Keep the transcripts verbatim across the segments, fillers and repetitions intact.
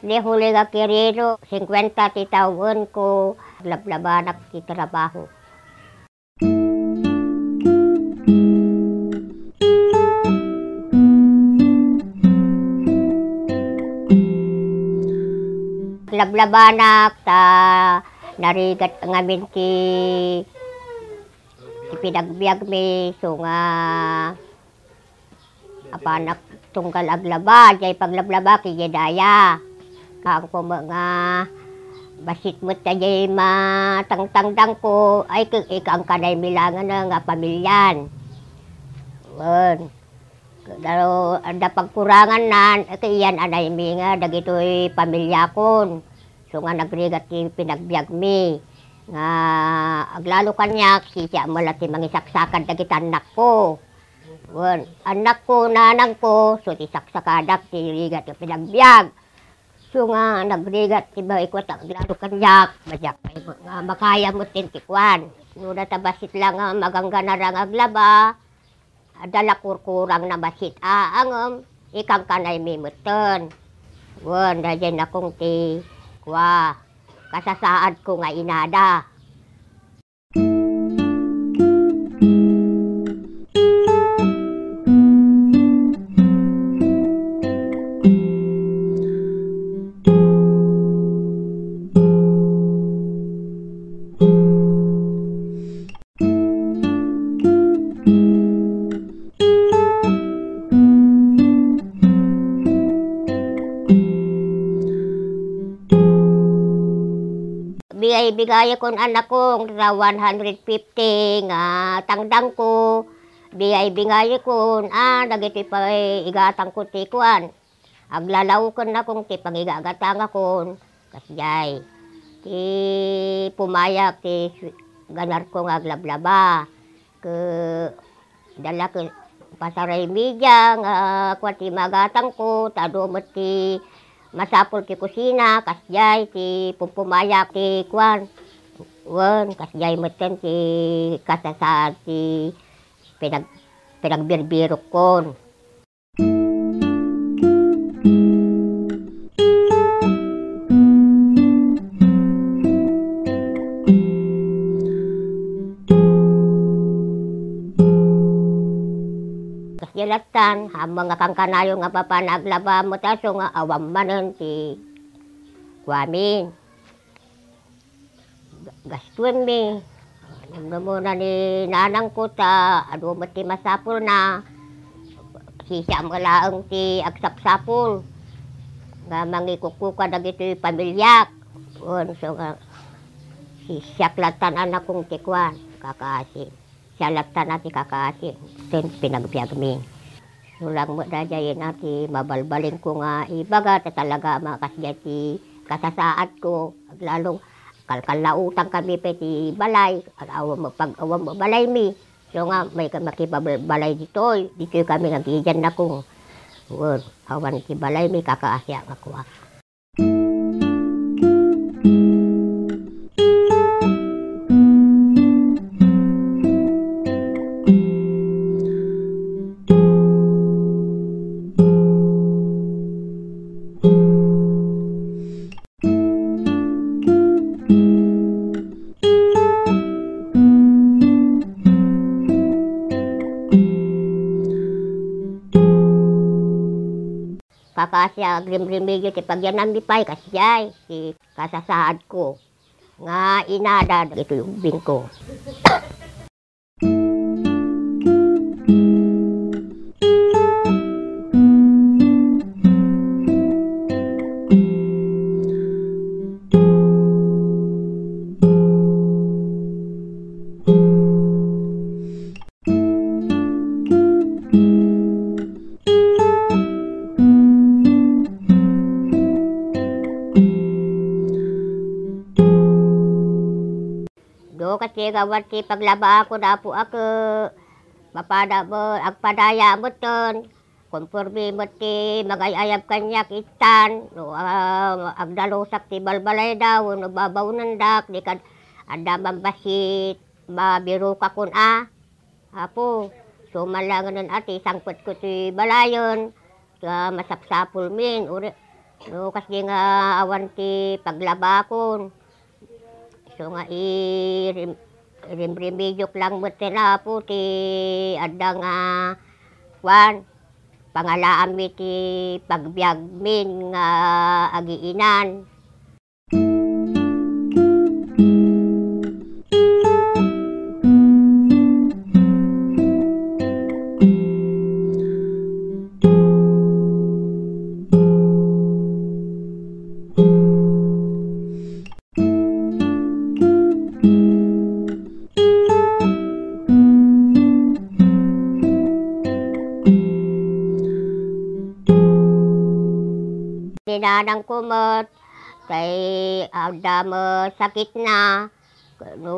Ni Julie Gaquerero, singkwenta ti tawenko, laplabanak ti trabaho. Laplabanak ta narigat ngamin ti, ti pinagbiagmi, isu nga apanak tunggal aglaba, jay paglablabak, idiay daya. Kaanko met nga bassit met ta jay matangtangdangko, ay, ke-, ikangkanaymi langen nga pamilian. Wen, adda pagkuranganna, ket iyan-anaymi nga dagitoy pamiliakon. Isu nga nagrigat ti pinagbiagmi, nga aglalo kaniak, siak met la ti mangisaksakad dagiti annakko. Wen, annakko, nanangko, isu ti saksakadak ti rigat nga pinagbiag. Isu nga nagrigat ti babayko ta aglalo kaniak, madiak pay nga makaya metten ti kuan. No dayta bassit la nga magangganara nga aglaba, adda la kurkurangna bassit a, ngem ikangkanaymi metten. Wen, daydiay nakong ti kua, kasasaadko nga inada. Biyay-biyayakon, annakong, ta one hundred fifty nga tangdangko. Biyay-biyayakon, a, dagiti pay igatangko ti kuan. Aglalaoken nakong ti pangigagatangakon, kasdiay. Ti pumayak ti ganarko nga aglablaba. Ke-, dala ket pasaray media nga kuan ti magatangko, ta adu met ti masapul ti kusina, kasdiay ti pumpumayak ti kuan. Wen, kasdiay metten ti kasasaad ti pinag-, pinagbirbirukkon. Kasdiay lattan, ammom nga kankanayon nga papan aglaba met isu nga awan manen ti kuamin. Ga-, gastuenmi. Namnamuna ni nanangko ta adu met ti masapulna. Siak met laeng ti agsapsapul nga mangikukkuka dagitoy pamiliak. Wen, isu nga, si-, siak lattan, annakong, ti kuan, kakaasi. Siak lattan a ti kakaasi, ken pinagbiagmi. Isu lang met daydiay a ti mabalbalinko nga ibaga, ta talaga a kasdiay ti kasasaadko. Aglalong kalkallaotankami pay ti balay, awan met pag-, awan met balaymi. Isu nga, may ka-, makibabalay ditoy, ditoy kami nga agidian nakong. Wen, awan ti balaymi, kakaasiak nga kua. Kakaasi a agrimrimidyo ti pagyananmi pay, kasdiay ti kasasaadko nga inada dagitoy ubbingko. No, kasdi gawan ti paglabaakon, Apo, a ke-, mapada met, agpadaya metten. Konforme met ti magay-ayab kaniak ittan, no, ah, agdalusak ti balbalayda, wenno babawnendak, di kad-, adda man bassit mabirukakon a. Apo, isu man laengen a ti sangpetko ti balayen, ta masapsapulmin, uri-, No kasdi nga awan ti paglabakon, isu nga irim-, irimrimidiok lang met ti Apo ti adda nga kuan, pangalaanmi ti pagbiagmin nga agiinan. Ni nanangko met, tay adda met sakitna, no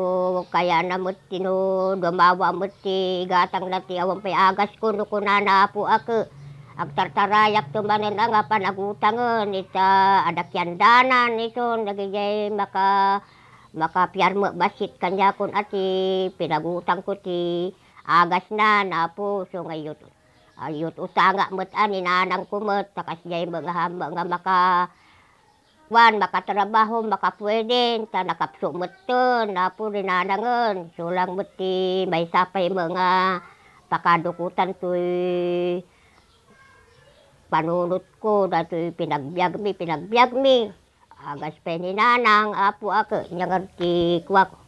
kayatna met ti no dumawa met ti gatangna ti awan pay agasko, no kunana, Apo, ak, agtartarayakto manen a nga panagutangen ita adda kiandanan isun, dagidiay maka-, makapiarmek bassit kaniakon a ti pinagutangko ti agasna, Apo, isu nga iyut-, iyut-utangak met a ni nanangko met, ta kasdiay met nga ham-, nga maka-, kuan, makatrabaho, makapueden, ta nakapso metten, Apo, ni nanangen. Isu lang met ti maysa pay met nga pakadukotan toy panunotko, daytoy pinagbiagmi, pinagbiagmi. Agas pay ni nanang, Apo, ak, ania ngarud ti kuak,